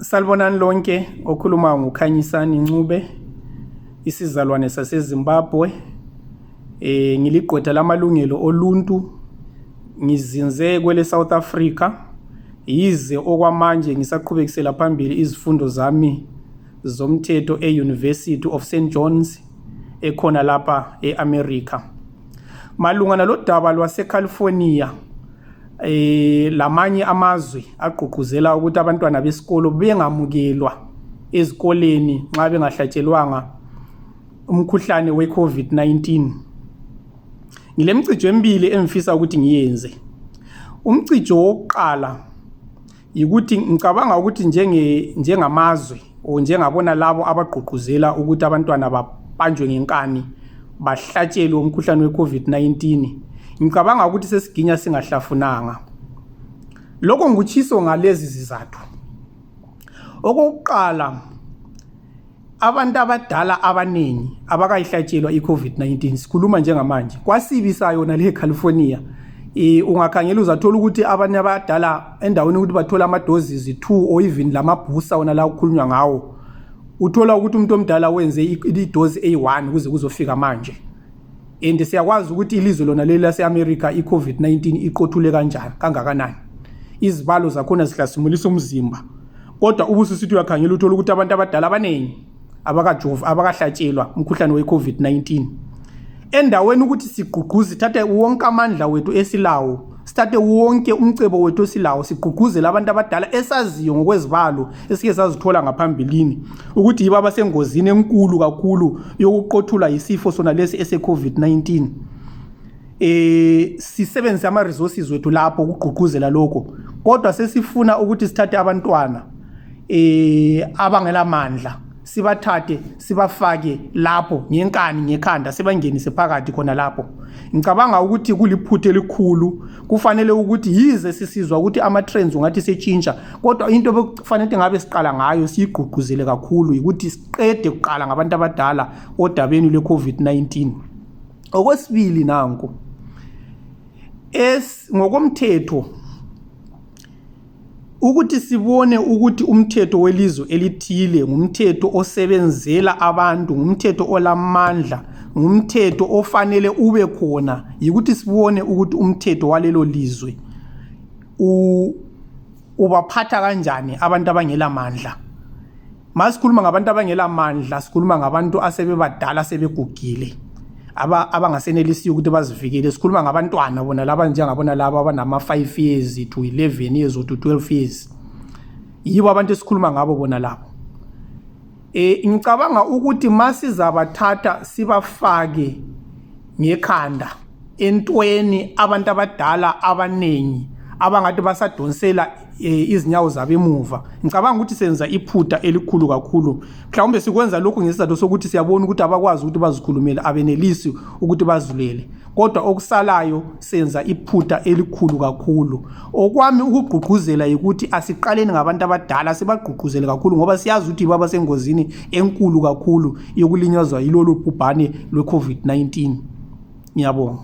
Salibonani lonke, okhuluma nguKhanyisani Ncube, isizalwane saseZimbabwe. Ngiligqwetha lamalungelo oluntu, ngizinze kwele South Africa, yize okwamanje ngisaqhubekisela phambili izifundo zami zomthetho e-University of St. John's ekhona lapha e-America. Malunga nalodaba lwaseCalifornia, lamanye amazwe agqugquzela ukuthi abantwana besikolo bengamukelwa ezikoleni nxa bengahlatshelwanga umkhuhlane we-COVID-19. Ngilemcijo emibili engifisa ukuthi ngiyenze. Umcijo wokuqala yikuthi ngicabanga ukuthi njengamazwe o njengabona labo abagqugquzela ukuthi abantwana babanjwe ngenkani bahlatshelwe umkhuhlane we-COVID-19, ngicabanga ukuthi sesiginya singahlafunanga. Lokho ngikutshiso ngalezi zizathu. Okokuqala, abantu abadala abanengi abakayihlatshelwa i-COVID-19, sikhuluma njengamanje kwasibisa yona le California. Ungakhangela uzathola ukuthi abanye abadala endaweni ukuthi bathola ama-doses 2 or even lamabhusa wona la ukukhulunywa ngawo, uthola ukuthi umuntu omdala wenze i-dose A1 kuze kuzofika manje. And siyakwazi ukuthi ilizwe lona leli lase-America i-COVID-19 iqothule kangakanani. Izibalo zakhona zihlasimulisa umzimba. Kodwa ubususithi uyakhangela uthola ukuthi abantu abadala abanengi abakahlatshelwa umkhuhlane we-COVID-19. Endaweni ukuthi sigqugquze, sithathe wonke amandla wethu esilawo, sithathe wonke umcebo wethu esilawo, sigqugquzele abantu abadala esaziyo ngokwezibalo esike sazithola ngaphambilini ukuthi yibo abasengozini enkulu kakhulu yokuqothula isifo sona lesi ese-COVID-19. Sisebenzisa ama-resources wethu lapho ukugqugquzela lokho. Kodwa sesifuna ukuthi sithathe abantwana abangela mandla, sibathathe sibafake lapho ngenkani ngekhanda, sibangenise phakathi khona lapho. Ngicabanga ukuthi kuliphuthe elikhulu. Kufanele ukuthi yize sisizwa ukuthi ama-trends ungathi setshintsha, kodwa into bekufanele ngabe siqala ngayo siyigqugquzele kakhulu ukuthi siqede kuqala ngabantu abadala odabeni lwe-COVID-19. Okwesibili nanku, ngokomthetho ukuthi sibone ukuthi umthetho welizwe elithile ngumthetho osebenzela abantu, ngumthetho olamandla, ngumthetho ofanele ube khona, yikuthi sibone ukuthi umthetho walelo lizwe ubaphatha kanjani abantu abangela mandla. Masikhuluma ngabantu abangela mandla, sikhuluma ngabantu asebebadala sebegugile, abangasenelisiyo ukuthi bazivikele. Sikhuluma ngabantwana bona laba njengabona laba abanama-5 years to 11 years or to 12 years. Yibo abantu esikhuluma ngabo bona labo. Ngicabanga ukuthi masizabathatha sibafake ngekhanda entweni abantu abadala abanengi abangathi basadonsela izinyawo zabo emuva, ngicabanga ukuthi senza iphutha elikhulu kakhulu. Mhlawumbe sikwenza lokhu ngesizathu sokuthi siyabona ukuthi abakwazi ukuthi bazikhulumele, abenelisi ukuthi bazulele. Kodwa okusalayo senza iphutha elikhulu kakhulu. Okwami ukugqugquzela ukuthi asiqaleni ngabantu abadala, sibagqugquzele kakhulu ngoba siyazi ukuthi baba sengozini enkulu kakhulu yokulinyazwa yilolu bhubhane lwe-COVID-19. Ngiyabonga.